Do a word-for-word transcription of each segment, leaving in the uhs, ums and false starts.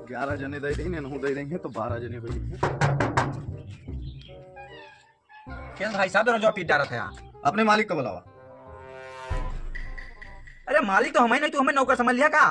ग्यारह जने दे देंगे, नौ दे देंगे तो बारह जने हो जाएंगे। खेल भाई साहब, दोनों जो पीट डालत है। अपने मालिक को बुलावा। अरे मालिक तो हमें नहीं, तू हमें नौकर समझ लिया का?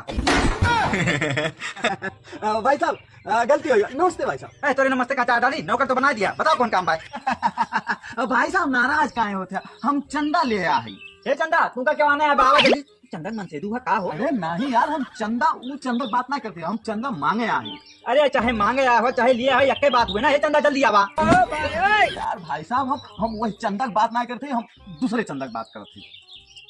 अ, भाई साहब, अ, गलती हो गई। नमस्ते भाई साहब। ए, तोरे नमस्ते का चार डाली, नौकर तो बना दिया, बताओ कौन काम बा? अ, भाई साहब नाराज काहे होत है? हम चंदा ले आए हैं। हे चंदा, तू का क्या आना है बाबा जल्दी? चंदा मन से दूहा का हो? अरे नहीं यार, हम चंदा, वो चंदा बात ना करते, हम चंदा मांगे आए हैं। अरे चाहे मांगे आए हो, चाहे लिए आए, यक्के बात हुए ना। हे चंदा जल्दी आवा। यार भाई साहब, हम, हम वही चंदा की बात ना करते, हम दूसरे चंदा की बात करते।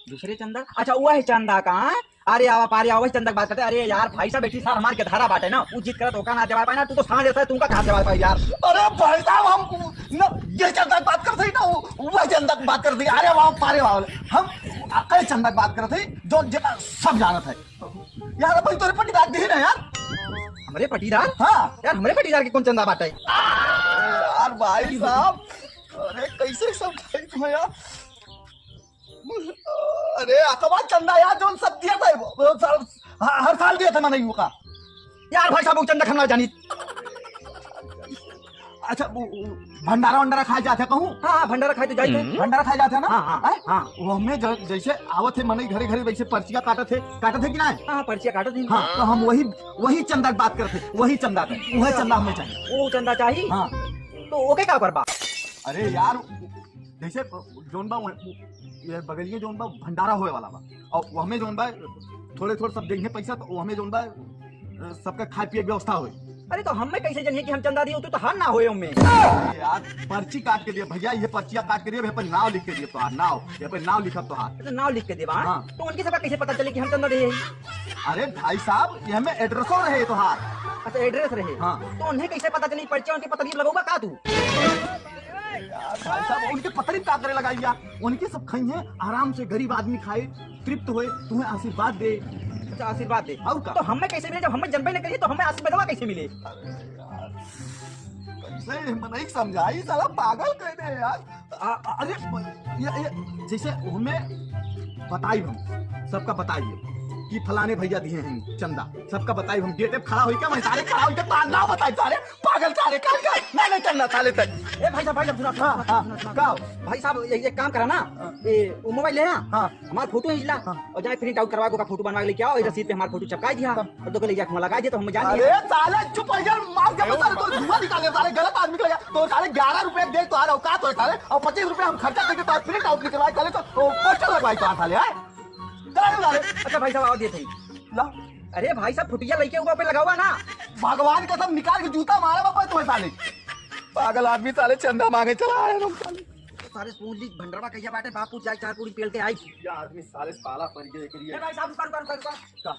दूसरे चंदा? अच्छा, वही चंदा का, हाँ? अरे आवा, पारे आवा, वही चंदा की बात करते। अरे यार भाई साहब, बेटी साहब हमार के धारा बाटे ना, वो जिद करत ओका ना देवा पाए ना, तू तो सांझ रहता है, तुमका कहाँ देवा पाए यार? अरे भाई साहब, हम न, ये चंदा की बात करते ही ना, वो, वो चंदा की बात करते ही। अरे वाह, पारे वाह, हम अकल चंदा की बात करते ही, जो जेका सब जानत है। यार भाई, तोरे पट्टीदार दी ना यार। हमरे पट्टीदार? हाँ। यार, हमरे पट्टीदार के कौन चंदा बाटे? यार भाई साहब, अरे कैसे सब भाई तुम्हें यार? अरे अकबा चंदा यार, जोन सब दिया था वो, वो साल, ह-, हर साल दिया था मैंने युवा का। यार भाई साहब, वो चंदा खन्ना जानी। अच्छा, वो, वो भंडारा वंडारा खाए जाते कहूँ? हाँ, हाँ, भंडारा खाए तो जाते हैं। हम्म। भंडारा खाए जाते हैं ना? हाँ, हाँ, हैं? हाँ। वो हमें जो, जैसे आवत है मनई घरे घरे, वैसे पर्चिया काटत है, काटत है कि ना? हाँ, हाँ, पर्चिया काटत है। हाँ, तो हम वही, वही चंदा की बात करते, वही चंदा का, वही चंदा हमें चाहिए। वो चंदा चाहिए? हाँ। तो ओके का करबा? अरे यार, जैसे जोन बा, वो, ये बगलिए जोन बा, भंडारा होए वाला बा, और वो हमें जोन बा, थोड़े थोड़े सब देंगे पैसा, तो वो हमें जोन बा, सबका खाए पिए के व्यवस्था होई। अरे तो हमें कैसे जानिए कि हम चंदा दिए, तो, तो हर ना होए हमें। अरे यार, पर्ची काट के दिए भैया, ये पर्चिया काट के दिए, ये पर नाव लिख के दिए तोहार, नाव, ये पर नाव लिखब तोहार। अच्छा, नाव लिख के देबा? हाँ। तो उनके सबका कैसे पता चले कि हम चंदा दिए हैं? अरे भाई साहब, ये हमें एड्रेसो रहे तोहार। अच्छा, एड्रेस रहे। हाँ। तो उन्हें कैसे पता चली पर्चिया उनके पतरी लगोगा का तू? यार, भाई साहब, उनके पतरी का करे लगाई यार? उनके सब खाई हैं, आराम से गरीब आदमी खाए, तृप्त होए, तुम्हें आशीर्वाद दे। अच्छा, आशीर्वाद दे। और का? तो हमें कैसे मिले? जब हमें जनबे नहीं करिए, तो हमें आशीर्वादवा कैसे मिले? अरे यार, कैसे मनई समझाई, साला पागल कह दे यार। आ, आ, अरे, ये, ये, जैसे हमें बताई हम, सबका बताइए कि फलाने भैया दिए हैं चंदा, सबका बताई हम, गेटे पे खड़ा होइके, मैं सारे खड़ा होइके, तो ना बताई सारे, पागल सारे, काल का, नहीं, नहीं चंदा साले तक। ए भाई साहब, भाई साहब, सुना, सुना, हाँ, सुना, हाँ, सुना, सुना। का हो? भाई साहब, ये, ये काम करा ना, हाँ। ये, वो मोबाइल ले ना, हाँ। हमार फोटो खींच ला, हाँ। और जाए प्रिंट आउट करवा के ओका फोटो बनवा के लेके आओ, और रसीद पे हमार फोटो चिपका दिया, हाँ। और तो के ले जाके वहाँ लगा दिया, तो हम जान अरे लिया। साले चुप हो जा, मार के बता, तो धुआं निकाले साले, गलत आदमी के लगा। तो साले ग्यारह रुपए दे तो आ रहा औकात हो साले, और पच्चीस रुपए हम खर्चा करके तो प्रिंट आउट निकलवाए साले, तो, तो पोस्टर लगवाए तो साले, हैं? चला जाओ साले। अच्छा भाई साहब, आओ दिए थे। ला। अरे भाई साहब, फुटिया लइके ऊपर पे लगावा ना। भगवान कसम, निकाल के जूता मारा बापा तुम्हें साले। पागल आदमी साले, चंदा मांगे चला आए हम साले। सारे पूछ ली, भंडरवा कहिया बाटे, बापू जाए चार पूरी पेल के आई। ये आदमी साले पाला पड़ गए के लिए। ए भाई साहब, रुका, रुका, रुका, रुका। का?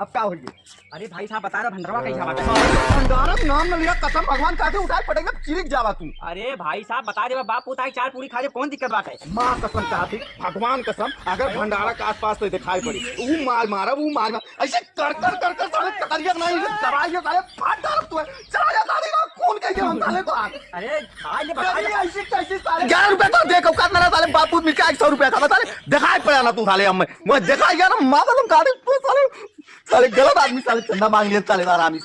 अब का होइए? अरे भाई साहब, बता रहा भंडरवा कहिया बाटे। भंडारा के नाम न लिया, कसम भगवान का, उठाए पड़ेगा, चिरिक जावा तू। अरे भाई साहब, बता दे, बाप पूत आए, चार पूरी खा ले, कौन दिक्कत बाटे? माँ कसम का थी, भगवान कसम, अगर भंडारा के आसपास तो दिखाई पड़ी, वो मार मारा, वो मार मार, ऐसे कर कर कर कर साले कतरिया नहीं, दवाई ये साले फाड़ डाल तू है। चला जा साले का खून के हम साले तो आज। अरे भाई, ये बता अरे दे। ऐसे कैसे साले? ग्यारह रुपए तो देख, औकात ना साले, बाप पूत मिलके एक सौ रुपए का बता ले, दिखाई पड़ा ना तू साले हमें, मैं दिखाई गया ना, माँ कसम का थी, तू साले, साले गलत आदमी, साले चंदा मांग लिया, साले हरामी।